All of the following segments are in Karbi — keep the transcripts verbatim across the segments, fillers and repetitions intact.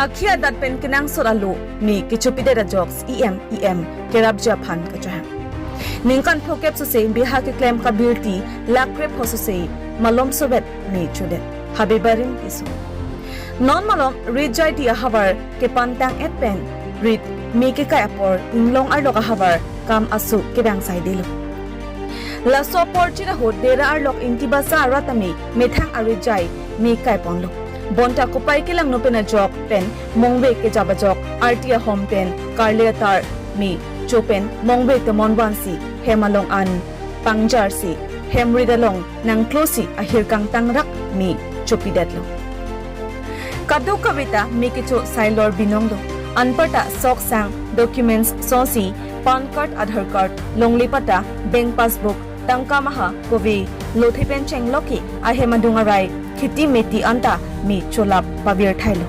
Akhi adat pen kenangsot alo me kechopidet ajok C E M, E M kerapji aphan kachohang. Ningkan phokep sose beha keklem kabirti lakh krepho sose malom sovet me chodet. Habe Barim Tisso. Non malom rit jaiti ahavar kepantang-et pen rit me kekai apor inglong arlok ahavar kam asu kevang saidelo. Laso apor chirahut Dera arlok Ingtibasa arat tame methang arit jai me kaiponlo. Bonta kopai kelangno pen ajok pen mongve kejap ajok arti ahom pen karle atar me cho pen mongve temon vansi hem along an pangjarsi hem rit along nangklosi ahir kangtangrak me chopidetlo. Kadokave ta me kecho sailor binonglo. Anparta sok sang documents sonsi PAN card, Aadhaar card, longle patta, bank passbook, tangka maha kove lothe pen chenglok ke ahem adung arai kheti meti anta me cholap pavir thailo.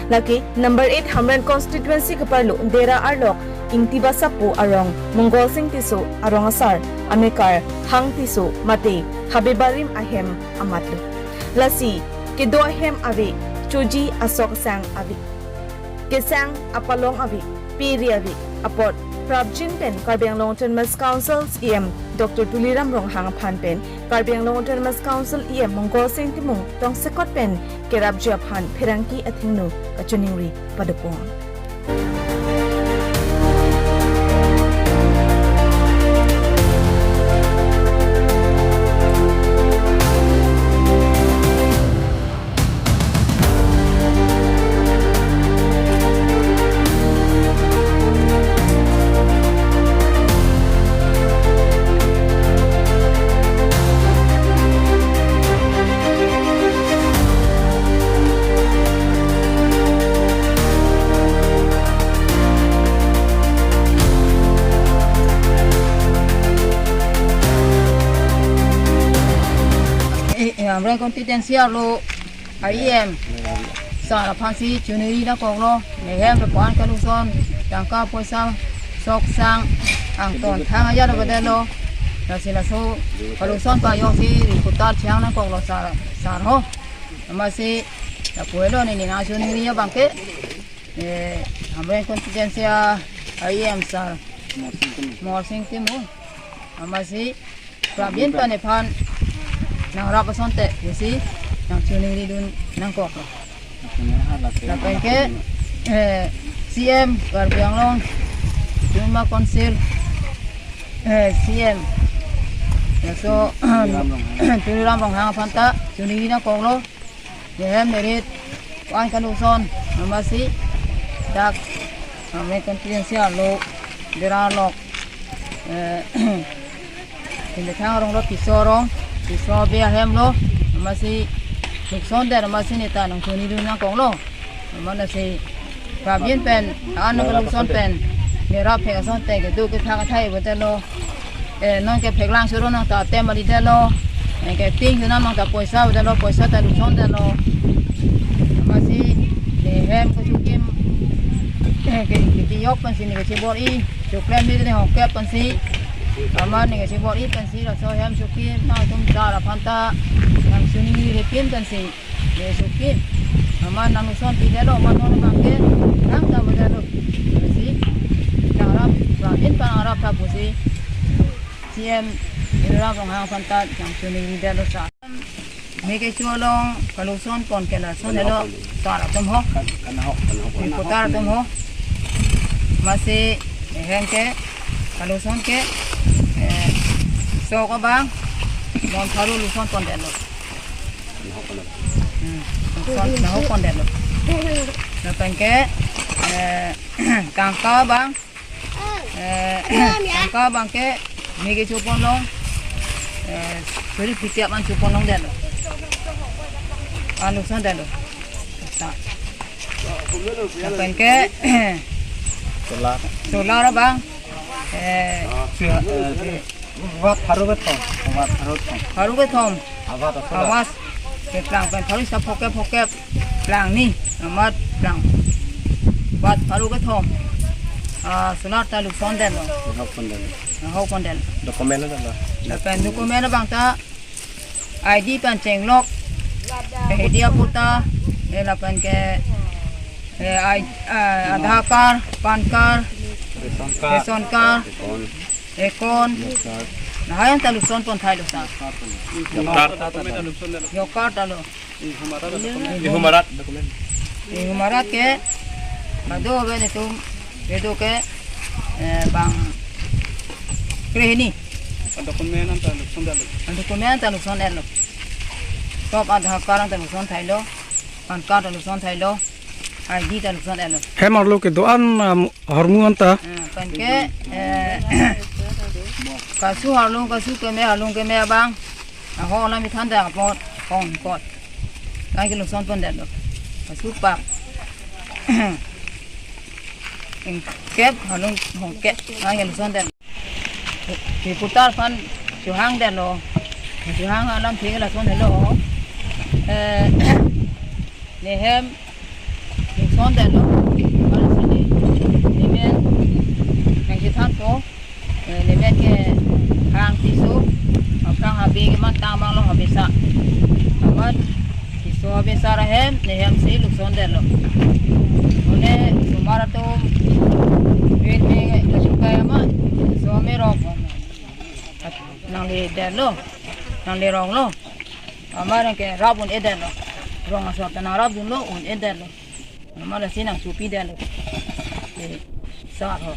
Lake number eight Hamren constituency keparlo Dera arlok Ingtibasa pu arong Mongol Sing Tisso arong asar amekar Hang Tisso mate Habe Barim ahem amatlo. Lasi kedo ahem ave, choji asok sang ave, kesang apalong ave, peri ave apot prapjin pen Karbi Anglong Autonomous Council C E M Doctor Tuliram Ronghang aphan pen Karbi Anglong Autonomous Council E M Mongol Sing Timung tongsekot pen kerapji aphan pherangke athengno kachiningri padopon. Eh, eh, Hamren constituency arlo E M sar aphansi choningri nangkoklo, nehem pen PAN kaluson, tangka poisa, sok sang, angton thang ajat avedetlo. Lasi laso kaluson pajoksi reporter chang nangkoklo sar, sar ho. Amatsi lapu helo neli nangchoningri abang ke, eh, Hamren constituency a E M sar Mohor Sing Timung. Amatsi prapjin pen nephan nangrap asonte pusi nangchoningridun nangkok. Lapen ke, eh, C E M Karbi Anglong Autonomous Council, eh, C E M, laso Tuliram Ronghang aphan ta choningri nangkoklo. Nehem nerit PAN kaluson, amatsi dak Hamren constituency arlo Dera arlok, eh, Timethang arong lo, Tisso arong, Tisso abe ahem lo, amatsi lukson det, amatsi neta nangchoningridun nangkoklo. Amatsi prapjin pen, an kaluson pen, nerap thek asonte kedo kethak athai avedetlo. Eh, non ke pheklang choro nang ta tem alidetlo. Eh, ke ting chonam nang ta poisa avedetlo, poisa ta lukson detlo. Amatsi nehem kechokim, eh, ke, kepijok pensi ne kechebor-i, choklem ni ne hokep pensi, amat ne kechebor-i pensi laso hem chokim nangtum sar aphan ta nangchoningri pin pensi, ne chokim, amat nangluson pidetlo, amat non abang ke nang ta avedetlo. Pensi nangrap, prapjin pen nangrap tha pusi C E M Tuliram Ronghang aphan ta nangchoningridetlo sar. Me kecho along kaluson pon ke lason helo sar atum ho. Reporter atum ho. Amatsi nehem ke kaluson ke, eh, sok abang mon pharo luson pondetlo. Hmm, luson nahok pondetlo. Lapen ke, eh, tangka abang, eh, tangka abang ke me kecho ponlong, eh, suri phiti aman cho ponlongdetlo. An luson detlo. Ta. Lapen ke solar, solar abang, eh, si, eh, si, watt pharo kethom, watt pharo kethom. Pharo kethom. Awatt asolar. Awatt keplang pen pharo isi phokep phokep. Plang ni, amat plang. Watt pharo kethom. Ah, solar ta luson detlo. Nahok pondetlo. Nahok pondetlo. Document lo detlo. Lapen document abang ta I D pen chenglok. Ke H D A patta, eh, lapen ke Eh, I, eh, Aadhaar card, PAN card, ration card, account. Lahai an ta luson pon thailo sir. Job card ta lo. Ihum arat. Ihum arat ke, kado ave netum, kedo ke, eh, bang krehini. Document an ta luson detlo. Document an ta luson detlo. Top Aadhaar card an ta luson thailo, PAN card ta luson thailo, I D ta luson detlo. Hem arlo kedo-an, um, ahormu an ta. Eh, pen ke, eh, kasu arlo, kasu keme, arlo keme abang. Ahok alam kethan ta apot, hong apot. Lahai ke luson pon detlo. Kasu pak. Ingkep, halong hongkep. Lahai ke luson detlo. Reporter aphan chohang detlo. Chohang alamthe ke lason helo. Eh, nehem luson detlo. Kalau sini, nemen nangchethanpo. Eh, nemen ke hang tisu, aphrang habe kematang abang lo habesa. Amat tisu habesa ra hem, nehem si luson detlo. Mane osomar atum, pen me kachukai amat, tisu me rok. Nangli detlo, nangli ronglo. Amat ke rap un-edetlo. Rong asap ta nangrapdunlo, un-edetlo. Amat lasi nangchopidetlo. Eh, sar ho.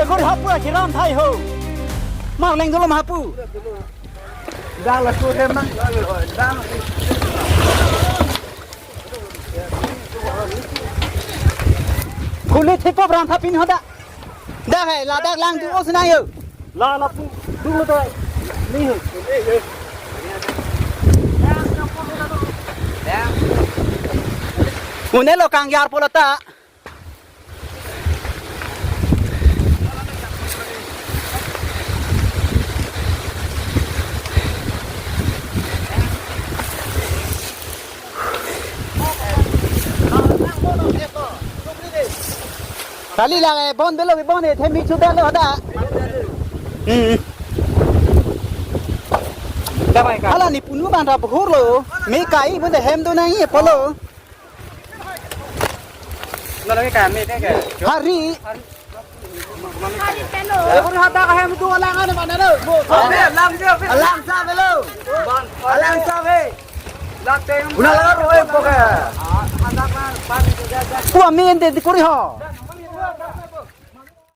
Kori hapu akiram thai ho. Mau leng dolo hapu. Dang la su hem nang. Dang. Kuli thipo brang thapin hoda. Dak hai, ladak lang tu os nang yo. La lapu dulu tu. Ni ho. Une lo kang yar polo ta. Kali lang eh, bon belo, bon eh, themi chuda lo da. Hmm. Hala ni punu bang ra bahur lo. Me kai bon de hem do nang ye polo. Lo lagi kami deh ke. Hari. Eh, pun hata ka hem tu alang ane mana lo? Abe, alang je, abe. Alang sa belo. Alang sa be. Una la ro e poke. Ku amin de kori ho.